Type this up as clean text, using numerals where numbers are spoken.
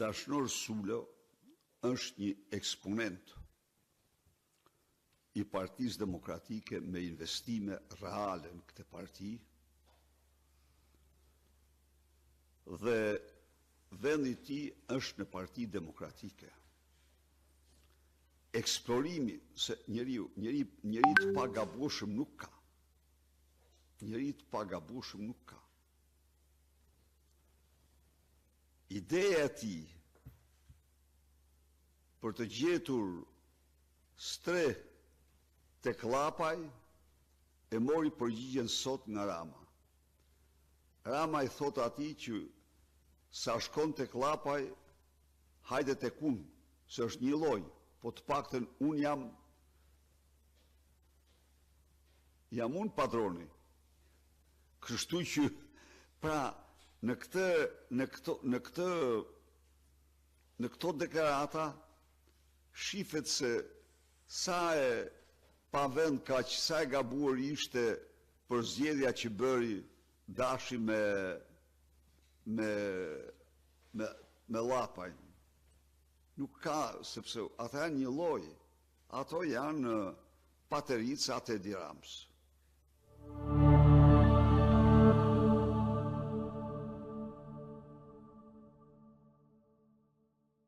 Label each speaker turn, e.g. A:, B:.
A: Dashnor Sula është një eksponent i Partisë Demokratike me investime reale në këtë parti dhe vendi i tij është në Parti Demokratike. Eksplorimi se njeriu, njeri, njeri të pagabueshëm nuk ka. Njeri të pagabueshëm nuk ka. Ideja e tij për të gjetur strehë tek Lapaj e mori përgjigjen sot nga Rama. Rama i thotë atij që sa shkon tek Lapaj, hajde tek unë, se është një lloj, po të paktën unë jam jam unë padroni. Kështu që pra në këtë në këto në këtë në këto deklarata shifet se sa e pavend kaq sa e gabuar ishte përzgjedhja që bëri Dashi me me me me Lapajn. Nuk ka, sepse ata janë një lloj. Ato janë paterica të Edi Ramës.